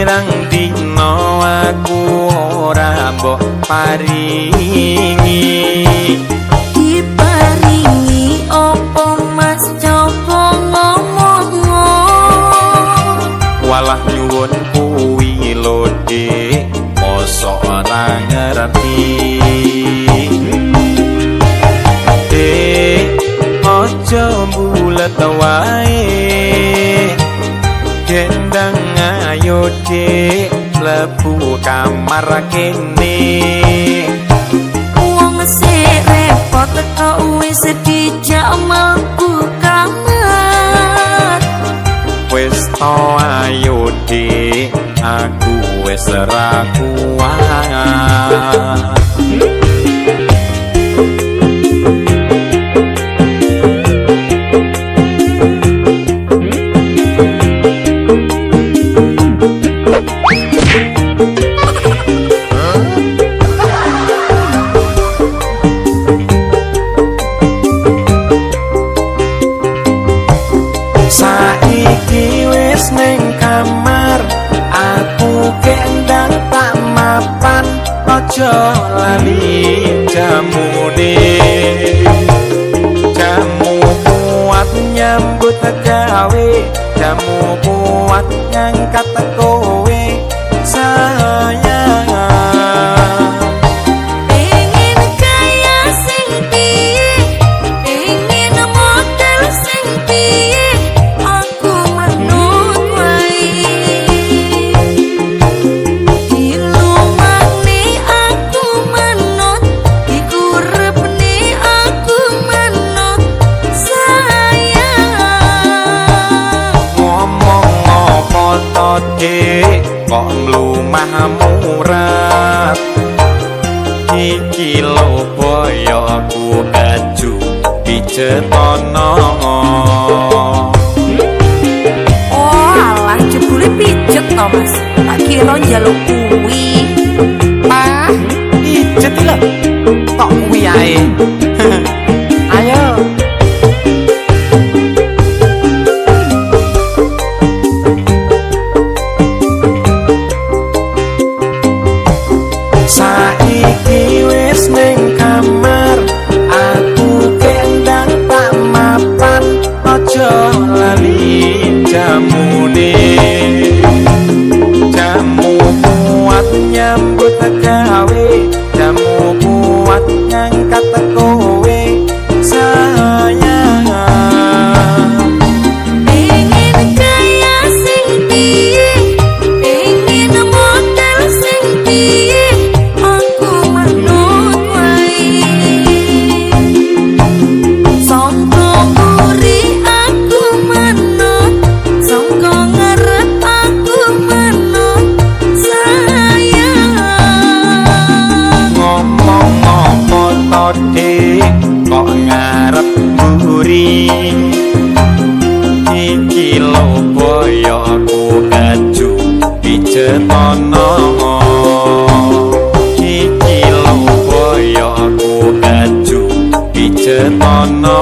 Pirang dina aku ora mbok paringi. Diparingi opo Mas, coba ngomong. Walah nyuwun kuwi lho Dik, mosok ora ngerti. Dik, aja mbulet wae. Gendang ayo Dik, mlebu kamar kene. Wong sik repot kok wis dijak mlebu kamar. Wis to ayo Dik, aku wis ora kuat. Saiki wis ning kamar, aku kendang tak mapan, aja lali jamune. Jamu kuat nyambut gawe, jamu kuat ngangkat kowe sayang. Pengen kaya sing piye, pengen model sing piye, aku manut wae. Dilumane aku manut, dikurepne aku manut sayang. Ngomong apa to Dik, kok mlumah murat. Iki lho boyokku keju pijetono. Oh alah, jebule pijet to Mas. Tak kira njaluk kuwi. Ah, pijet lho. Kok kuwi ae. Ayo. Saiki wis ning kamar, aku kendang tak mapan, aja lali jamune. Jamu kuat nyambut gawe, jamu kuat ngangkat kowe sayang. Pengen kaya sing piye, pengen model sing piye, aku manut wae. Sangka mburi aku manut, sangka ngarep aku manut sayang. Ngomong apa to Dik, kok ngarep mburi. Iki lho boyokku keju pijetono. Iki lho boyokku keju pijetono.